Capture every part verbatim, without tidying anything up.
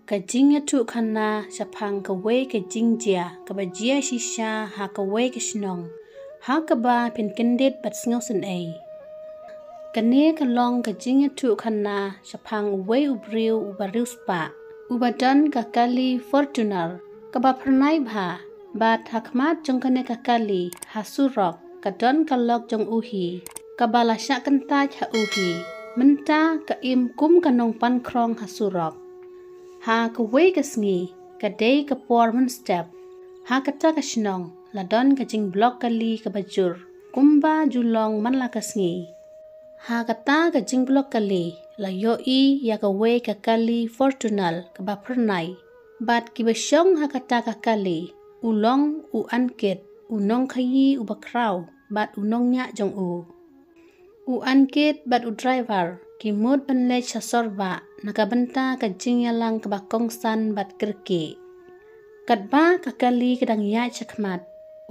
Ka jingïathuhkhana shaphang kawei ka jingjia kaba jia shisha ha kawei ka shnong, ha kaba phin kyndit bad sngewsynei. Kane ka long ka jingïathuhkhana shaphang uwei u briew uba riewspah, uba don ka kali Fortuner kaba phyrnai bha, bad ha khmat jong kane ka kali ha surok ka don ka lok jong u hi, kaba la shah kyntait ha u hi. Mynta ka im kum ka nongpan khrong ha surok. Ha kawei ka sngi, ka dei ka por mynstep, ha kata ka shnong la don ka jingblok kali kaba jur, kumba ju long man la ka sngi. Ha kata ka jingblok kali la ïohi ïa kawei ka kali Fortuner kaba phyrnai. Bad kiba shong ha kata ka kali, u long u Ankit, u nongkhaïi uba khraw bad u nongñiah jong u. U Ankit bad u driver ki mut ban leit sha sor bah na ka bynta ka jingïalang kaba kongsan bad kyrkieh. Katba ka kali ka dang ïaid shakhmat,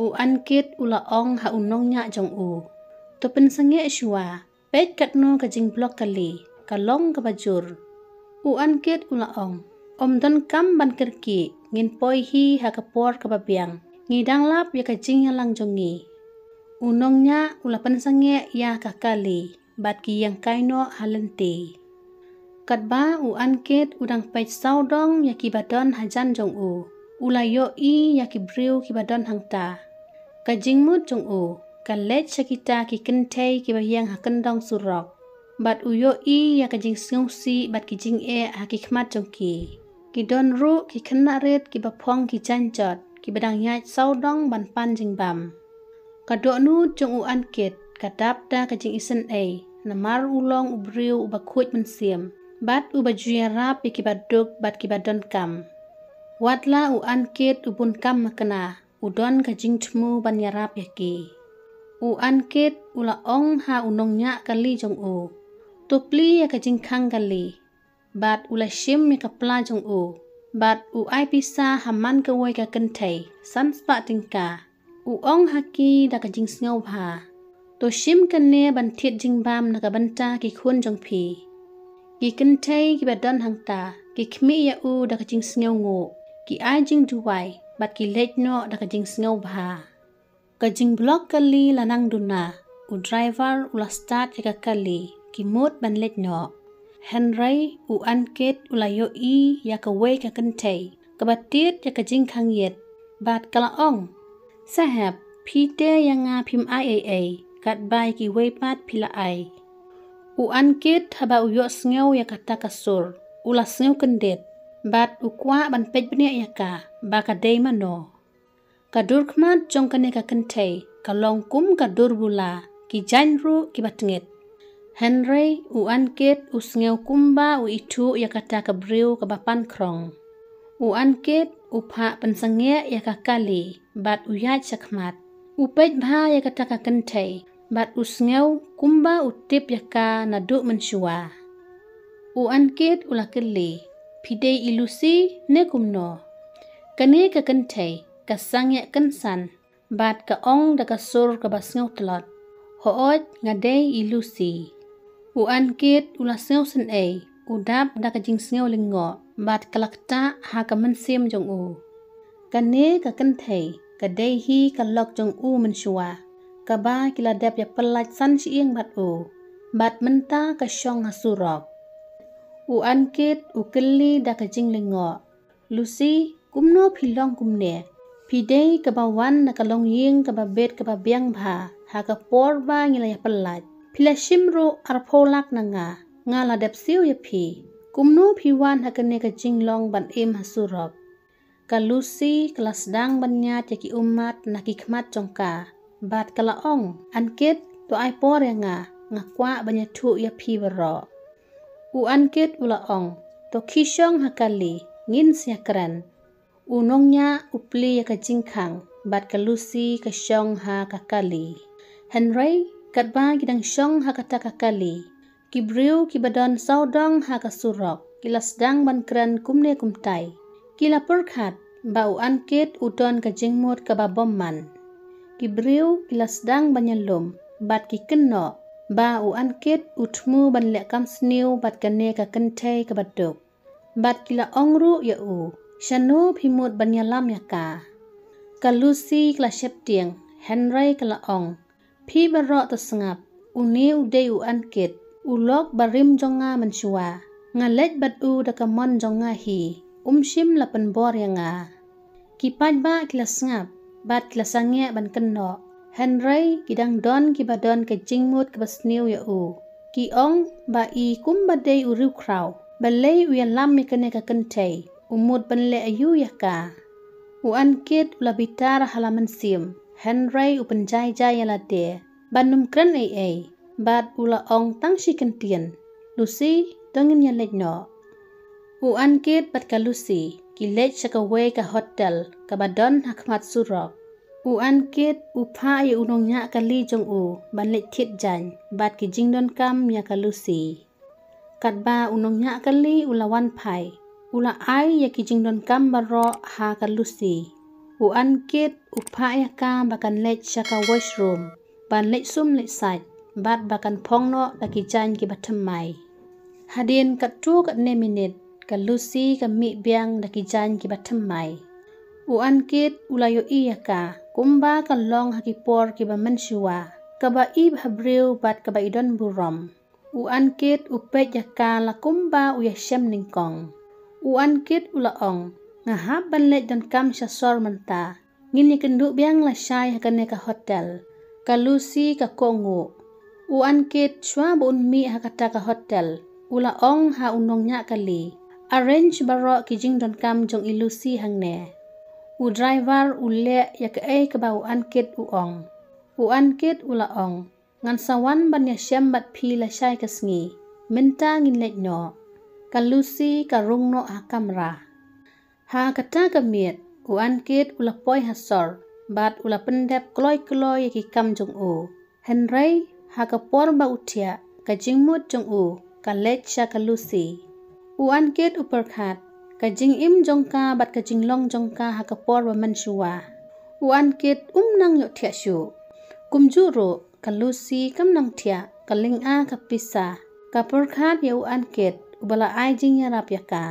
u Ankit u la ong ha u nongñiah jong u, "To pynsangeh shuwa, peit katno ka jingblok kali, ka long kaba jur." U Ankit u la ong, "Ym donkam ban kyrkieh, ngin poi hi ha ka por kaba biang. Ngi dang lap ïa ka jingïalang jong ngi." U nongñiah u la pynsangeh ïa ka kali bad ki ïeng kai noh ha lynti. Katba u Ankit u dang peit sawdong ïa kiba don hajan jong u, u la ïohi ïa ki briew kiba don hangta. Ka jingmut jong u ka leit sha kita ki kynthei kiba ïeng ha kyndong surok, bad u ïohi ïa ka jingsngewsih bad ki jingeh ha ki khmat jong ki. Ki don ruh ki khynnah rit kiba phong ki jaiñjot, kiba dang ïaid sawdong ban pan jingbam. Ka dohnud jong u Ankit ka dap da ka jingisynei, namar u long u briew uba khuid mynsiem bad uba ju ïarap ïa kiba duk bad kiba donkam. Wat la u Ankit u bun kam makna, u don ka jingthmu ban ïarap ïa ki. U Ankit u la ong ha u nongñiah kali jong u, "To plie ïa ka jingkhang kali." Bad u la shim ïa ka pla jong u, bad u ai pisa ha man kawei ka kynthei san spah tyngka. U ong ha ki da ka jingsngewbha, "To shim kane ban thied jingbam na ka bynta ki khun jong phi." Ki kynthei kiba don hangta ki khmih ïa u da ka jingsngewnguh, ki ai jingduwai bad ki leit noh da ka jingsngewbha. Ka jingblok kali la nang duna, u driver u la start ïa ka kali, ki mut ban leit noh. Hynrei u Ankit u la ïohi ïa kawei ka kynthei kaba tied ïa ka jingkhang ïit, bad ka la ong, "Sahep, phi te ïa nga phim ai ei ei, katba ïa kiwei pat phi la ai." U Ankit haba u ïohsngew ïa kata ka sur, u la sngew kyndit, bad u kwah ban peit bniah ïa ka ba ka dei mano. Ka dur khmat jong kane ka kynthei ka long kum ka dur bula, ki jaiñ ruh kiba tngit. Hynrei u Ankit u sngew kumba u ithuh ïa kata ka briew kaba pan khrong. U Ankit u phah pynsangeh ïa ka kali bad u ïaid shakhmat. U peit bha ïa kata ka kynthei bad u sngew kumba u tip ïa ka naduh mynshuwa. U Ankit u la kylli, "Phi dei i Lucy ne kumno?" Kane ka kynthei ka sangeh kynsan bad ka ong da ka sur kaba sngew tlot, "Hooid, nga dei i Lucy." U Ankit u la sngewsynei, u dap da ka jingsngew lyngngoh bad ka la ktah ha ka mynsiem jong u. Kane ka kynthei ka dei hi ka lok jong u mynshuwa, kaba ki la dep ïapyllait san shyieng bad u, bad mynta ka shong ha surok. U Ankit u kylli da ka jinglyngngoh, "Lucy, kumno phi long kumne? Phi dei kaba wan na ka longïing kaba bit kaba biang bha ha ka por ba ngi la ïapyllait. Phi la shim ruh arphew lak na nga, nga la dep siew ïa phi. Kumno phi wan ha kane ka jinglong ban im ha surok?" Ka Lucy ka la sdang ban ñiad ïa ki ummat na ki khmat jong ka bad ka la ong, "Ankit, to ai por ïa nga, nga kwah ban ïathuh ïa phi baroh." U Ankit u la ong, "To khie shong ha kali, ngin sa ïakren." U nongñiah u plie ïa ka jingkhang bad ka Lucy ka shong ha ka kali. Hynrei katba ki dang shong ha kata ka kali, ki briew kiba don sawdong ha ka surok ki la sdang ban kren kumne kumtai. Ki la pyrkhat ba u Ankit u don ka jingmut kaba bymman. Ki briew ki la sdang ban ïalum bad ki kynnoh ba u Ankit u thmu ban leh kam sniew bad kane ka kynthei kaba duk. Bad ki la ong ruh ïa u, shano phi mut ban ïalam ïa ka? Ka Lucy ka la sheptieng, hynrei ka la ong, phi baroh to sngap, une u dei u Ankit, u lok barim jong nga mynshuwa. Nga leit bad u da ka mon jong nga hi, um shym la pynbor ïa nga. Ki paidbah ki la sngap, bad ki la sangeh ban kynnoh. Hynrei ki dang don kiba don ka jingmut kaba sniew ïa u. Ki ong ba i kumba dei u riewkhraw, balei u ïalam ïa kane ka kynthei, u mut ban leh aïu ïa ka? U Ankit u la bitar ha la mynsiem, hynrei u pynjai jai ïa lade, ban ym kren ei ei, bad u la ong tang shi kyntien, Lucy, to ngin ïa leit noh. U Ankit bad ka Lucy, ki leit sha kawei ka hotel, kaba don ha khmat surok. U Ankit, u phah ïa u nongñiah kali jong u, ban leit thied jaiñ, bad ki jingdonkam ïa ka Lucy. Katba u nongñiah kali u la wan phai, u la ai ïa ki jingdonkam baroh ha ka Lucy. U Ankit, u phah ïa ka ba kan leit sha ka washroom, ban leit sum leit sait, bad ba kan phong noh da ki jaiñ kiba thymmai. Hadien katto katne minit, ka Lucy ka mih biang da ki jaiñ kiba thymmai. U Ankit, u la ïohi ïa ka, kumba ka long ha ki por kiba mynshuwa, kaba i bhabriew bad kaba i don burom. U Ankit, u peit ïa ka la kumba u ïashem nyngkong. U Ankit, u la ong, nga hap ban leit donkam sha sor mynta. Ngin ïakynduh biang lashai ha kane ka hotel. Ka Lucy ka kohnguh. U Ankit, shuwa ba un mih ha kata ka hotel, u la ong ha u nongñiah kali, arrange baroh ki jingdonkam jong i Lucy hangne. U driver u leh ïa kaei kaba u Ankit u ong. U Ankit u la ong, ngan sa wan ban ïashem bad phi lashai ka sngi. Mynta ngin leit noh. Ka Lucy ka rung noh ha kamra. Ha kata ka miet, u Ankit u la poi ha sor, bad u la pyndep kloi kloi ïa ki kam jong u. Hynrei, ha ka por ba u thiah, ka jingmut jong u ka leit sha ka Lucy. U Ankit u pyrkhat, ka jingim jong ka bad ka jinglong jong ka ha ka por ba mynshuwa. U Ankit um nang ïohthiah shuh. Kumjuh ruh, ka Lucy kam nang thiah, ka lynga ka pisa, ka pyrkhat ïa u Ankit, uba la ai jingïarap ïa ka.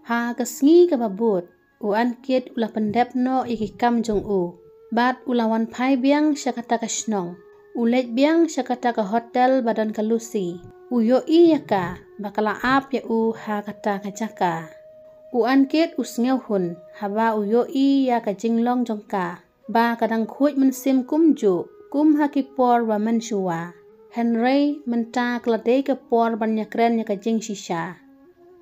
Ha ka sngi kaba bud, u Ankit u la pyndep noh ïa ki kam jong u. Bad u la wan phai biang sha kata ka shnong. U leit biang sha kata ka hotel ba don ka Lucy. U ïohi ïa ka, ba ka la ap ïa u ha kata ka jaka. U Ankit u sngewhun, haba u ïohi ïa ka jinglong jong ka. Ba ka dang khuid mynsiem kumjuh, kum ha ki por ba mynshuwa. Hynrei mynta ka la dei ka por ban ïakren ïa ka jingshisha.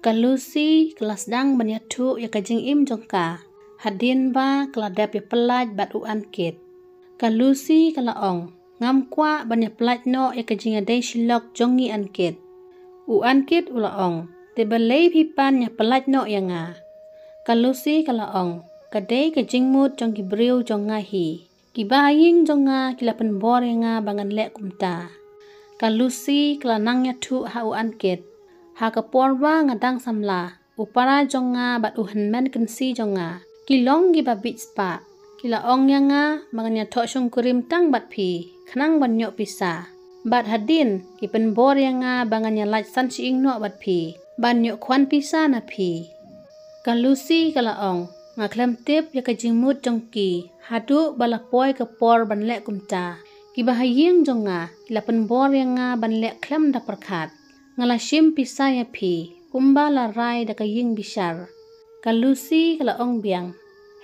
Ka Lucy ka la sdang ban ïathuh ïa ka jingim jong ka. Hadien ba ka la dep ïapyllait bad u Ankit. Ka Lucy ka la ong, ngam kwah ban ïapyllait noh ïa ka jingïadei shilok jong ngi Ankit. U Ankit u la ong, te balei phi pan ïapyllait noh ïa nga? Ka Lucy ka la ong, ka dei ka jingmut jong ki briew jong nga hi. Kiba ha ïing jong nga ki la pynbor ïa nga ba ngan leh kumta. Ka Lucy ka la nang ïathuh ha u Ankit. Ha ka por ba nga dang samla, u para jong nga bad u hynmen kynsi jong nga ki long kiba bit spah. Ki la ong ïa nga ba ngan ïathoh shongkurim tang bad phi, khnang ban ïoh pisa. Bad hadien, ki pynbor ïa nga ba ngan ïalait san shyieng noh bad phi, ban ïoh khwan pisa na phi. Ka Lucy ka la ong, nga khlem tip ïa ka jingmut jong ki, haduh ba la poi ka por ban leh kumta. Kiba ha ïing jong nga, ki la pynbor ïa nga ban leh khlem da pyrkhat. Nga la shim pisa ïa phi, kumba la rai da ka ïing bishar. Ka Lucy ka la ong biang.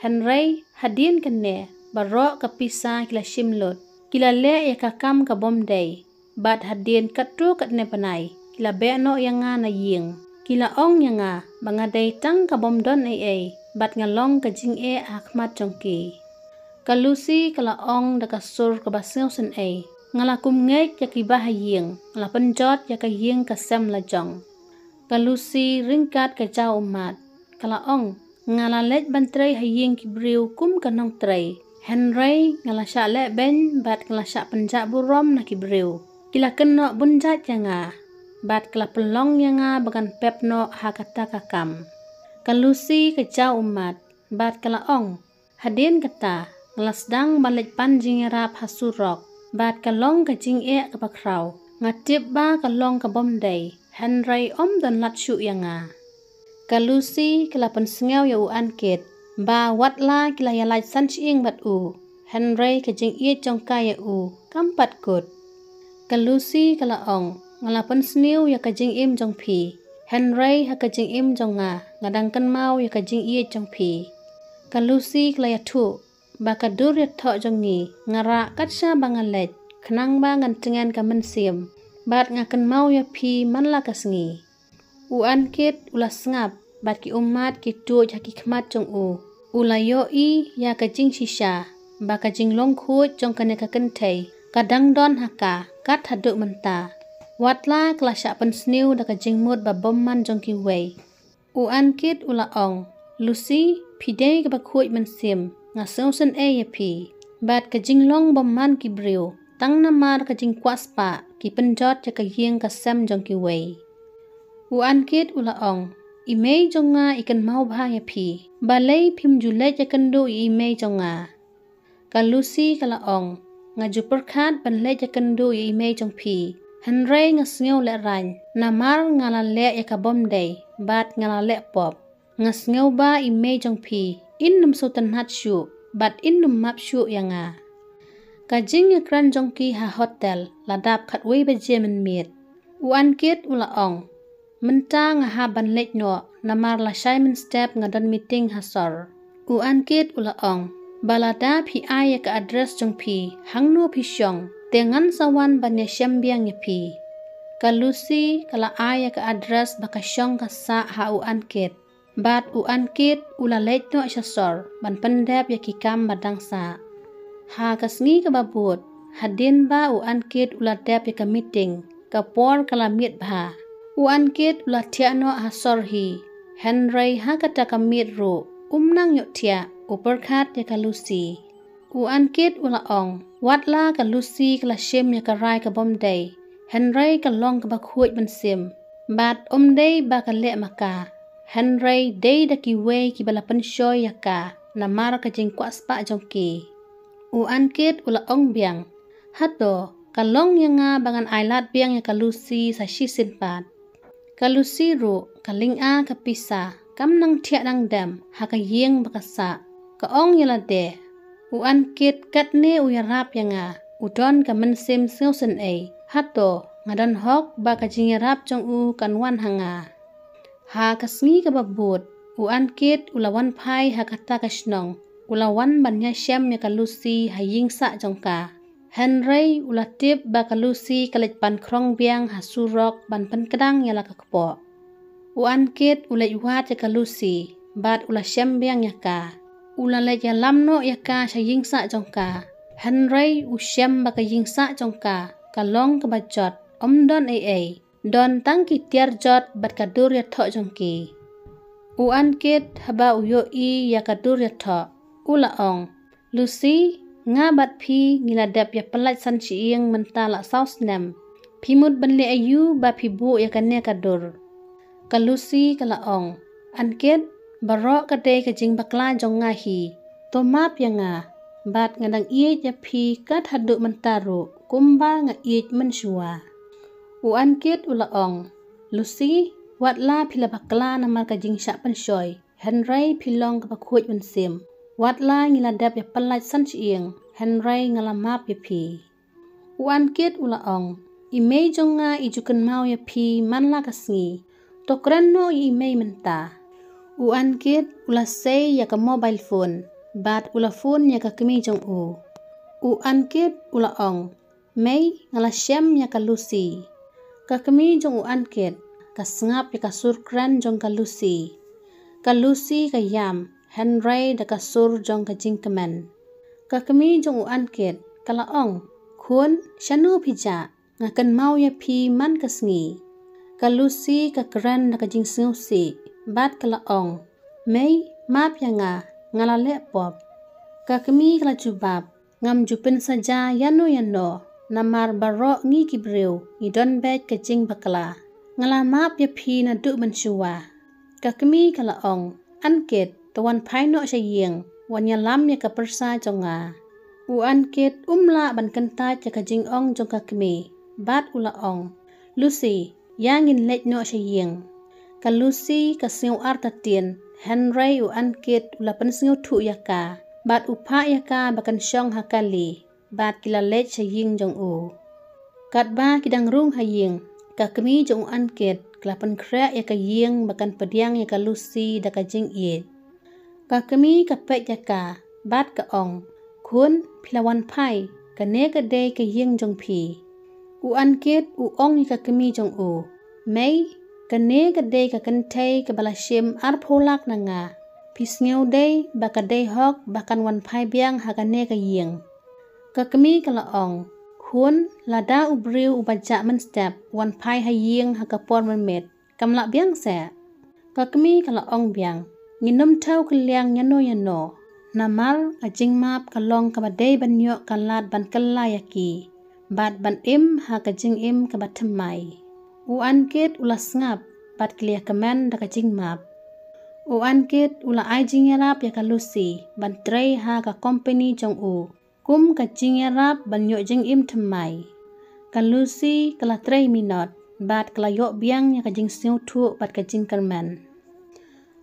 Hynrei, hadien kane, baroh ka pisa ki la shim lut. Ki la leh ïa ka kam ka bym dei. Bad hadien katto katne bnai, ki la beh noh ïa nga na ïing. Ki la ong ïa nga, ba nga dei tang ka bym don ei ei, bad nga long ka jingeh ha khmat jong ki. Ka Lucy ka la ong da ka sur kaba sngewsynei. Nga la kum ngeit ïa kiba ha ïing, nga la pynjot ïa ka ïing ka sem la jong. Ka Lucy ryngkat ka jaw ummat. Ka la ong, nga la leit ban trei ha ïing ki briew kum ka nongtrei. Hynrei, nga la shah leh beiñ, bad nga la shah pynjah burom na ki briew. Ki la kynnoh bun jait ïa nga. Bad ka la pynlong ïa nga ba ngan pep noh ha kata ka kam. Ka Lucy ka jaw ummat. Bad ka la ong, hadien kata, nga la sdang ban leit pan jingïarap ha surok. Bad ka long ka jingeh kaba khraw. Nga tip ba ka long ka bym dei. Hynrei ym don lad shuh ïa nga. Ka Lucy ka la pynsngew ïa u Ankit ba wat la ki la ïa lait san shyieng bad u, hynrei ka jingïeit jong ka ïa u kam pat kut. Ka Lucy ka la ong, nga la pynsniew ïa ka jingim jong phi, hynrei ha ka jingim jong nga, nga dang kynmaw ïa ka jingïeit jong phi. Ka Lucy ka la ïathuh ba ka dur ïathoh jong ngi nga rah kat shaba nga leit, khnang ba ngan tngen ka mynsiem, bad nga kynmaw ïa phi man la ka sngi. U Ankit u la sngap bad ki ummat ki tuid ha ki khmat jong u. U la ïohi ïa ka jingshisha ba ka jinglong khuid jong kane ka kynthei ka dang don ha ka kat haduh mynta. Wat la ka la shah pynsniew da ka jingmut ba bymman jong kiwei. U Ankit u la ong, Lucy, phi dei kaba khuid mynsiem, nga sngewsynei ïa phi. Bad ka jinglong bymman ki briew tang namar ka jingkwah spah ki pynjot ïa ka ïing ka sem jong kiwei. U Ankit u la ong, i mei jong nga i kynmaw bha ïa phi. Balei phim ju leit ïakynduh ïa i mei jong nga? Ka Lucy ka la ong, nga ju pyrkhat ban leit ïakynduh ïa i mei jong phi, hynrei nga sngew lehraiñ namar nga la leh ïa ka bym dei bad nga la leh pop. Nga sngew ba i mei jong phi in ym sngewtynnat shuh bad in ym map shuh ïa nga. Ka jingïakren jong ki ha hotel la dap khatwei baje mynmiet. U Ankit u la ong, mynta nga hap ban leit noh namar lashai mynstep nga don meeting ha sor. U Ankit u la ong, ba lada phi ai ïa ka address jong phi hangno phi shong, te ngan sa wan ban ïashem biang ïa phi. Ka Lucy ka la ai ïa ka address ba ka shong ka sah ha u Ankit. Bad u Ankit u la leit noh sha sor ban pyndep ïa ki kam ba dang sah. Ha ka sngi kaba bud, hadien ba u Ankit u la dep ïa ka meeting, ka por ka la miet bha. U Ankit u la thiah noh ha sor hi, hynrei ha kata ka miet ruh um nang ïohthiah, u pyrkhat ïa ka Lucy. U Ankit u la ong, wat la ka Lucy ka la shim ïa ka rai ka bym dei, hynrei ka long kaba khuid mynsiem. Bad ym dei ba ka leh ma ka, hynrei dei da kiwei kiba la pynshoi ïa ka namar ka jingkwah spah jong ki. U Ankit u la ong biang, hato ka long ïa nga ba ngan ailad biang ïa ka Lucy sa shisien pat? Ka Lucy ruh ka lynga ka pisa, kam nang thiah nang dem ha ka ïing ba ka sah. Ka ong ïa lade, u Ankit katne u ïarap ïa nga, u don ka mynsiem sngewsynei, hato nga don hok ba ka jingïarap jong u kan wan ha nga? Ha ka sngi kaba bud, u Ankit u la wan phai ha kata ka shnong, u la wan ban ïashem ïa ka Lucy ha ïing sah jong ka. Hynrei u la tip ba ka Lucy ka leit pan khrong biang ha surok ban pynkdang ïa la ka kpoh. U Ankit u leit wad ïa ka Lucy bad u la shem biang ïa ka. U la leit ïalam noh ïa ka sha ïing sah jong ka. Hynrei u shem ba ka ïing sah jong ka ka long kaba jot, ym don ei ei. Don tang ki tiar jot bad ka dur ïathoh jong ki. U Ankit haba u ïohi ïa ka dur ïathoh, u la ong, Lucy, nga bad phi ngi la dep ïapyllait san shyieng mynta la saw snem. Phi mut ban leh aïu ba phi buh ïa kane ka dur? Ka Lucy ka la ong, Ankit, baroh ka dei ka jingbakla jong nga hi. To map ïa nga, bad nga dang ïeit ïa phi kat haduh mynta ruh kumba nga ïeit mynshuwa. U Ankit u la ong, Lucy, wat la phi la bakla namar ka jingshah pynshoi, hynrei phi long kaba khuid mynsiem. Wat la ngi la dep ïapyllait san shyieng, hynrei nga la map ïa phi. U Ankit u la ong, i mei jong nga i ju kynmaw ïa phi man la ka sngi. To kren noh ïa i mei mynta. U Ankit u la sei ïa ka mobile phone bad u la phone ïa ka kmie jong u. U Ankit u la ong, Mei, nga la shem ïa ka Lucy. Ka kmie jong u Ankit ka sngap ïa ka sur kren jong ka Lucy. Ka Lucy ka ïam, hynrei da ka sur jong ka jingkmen. Ka kmie jong u Ankit ka la ong, Khun, shano phi jah? Nga kynmaw ïa phi man ka sngi. Ka Lucy ka kren da ka jingsngewsih bad ka la ong, Mei, map ïa nga, nga la leh pop. Ka kmie ka la jubab, Ngam ju pynsaja ïano ïano, namar baroh ngi ki briew ngi don beit ka jingbakla. Nga la map ïa phi naduh mynshuwa. Ka kmie ka la ong, Ankit, to wan phai noh sha ïing, wan ïalam ïa ka pyrsa jong nga. U Ankit um lah ban kyntait ïa ka jingong jong ka kmie bad u la ong, Lucy, ïa ngin leit noh sha ïing. Ka Lucy ka sngew artatien, hynrei u Ankit u la pynsngewthuh ïa ka, bad u phah ïa ka ba kan shong ha kali, bad ki la leit sha ïing jong u. Katba ki dang rung ha ïing, ka kmie jong u Ankit ka la pynkhreh ïa ka ïing ba kan pdiang ïa ka Lucy da ka jingïeit. Ka kmie ka peit ïa ka, bad ka ong, "Khun, phi la wan phai, kane ka dei ka ïing jong phi." U Ankit u ong ïa ka kmie jong u, "Mei, kane ka dei ka kynthei kaba la shim arphew lak na nga. Phi sngew dei ba ka dei hok ba kan wan phai biang ha kane ka ïing?" Ka kmie ka la ong, "Khun, lada u briew uba jah mynstep u wan phai ha ïing ha ka por mynmiet, kam lah biang seh?" Ka kmie ka la ong biang, "Ngin ym thew kylliang ïano ïano, namar ka jingmap ka long kaba dei ban ïoh ka lad ban kylla ïa ki, bad ban im ha ka jingim kaba thymmai." U Ankit u la sngap, bad ki la ïakmen da ka jingmap. U Ankit u la ai jingïarap ïa ka Lucy ban trei ha ka kompani jong u kum ka jingïarap ban ïoh jingim thymmai. Ka Lucy ka la trei minot, bad ka la ïoh biang ïa ka jingsngewthuh bad ka jingkyrmen.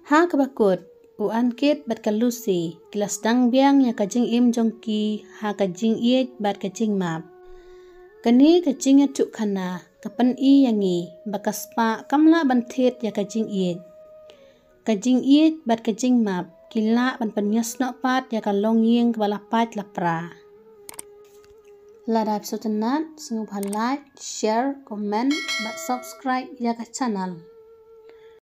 Ha kaba kut, u Ankit bad ka Lucy ki la sdang biang ïa ka jingim jong ki ha ka jingïeit bad ka jingmap. Kane ka jingïathuhkhana ka pyni ïa ngi ba ka spah kam lah ban thied ïa ka jingïeit. Ka jingïeit bad ka jingmap ki lah ban pynïasnoh pat ïa ka longïing kaba la pait la pra. Lada phi sngewtynnat, sngewbha like, share, comment bad subscribe ïa ka channel.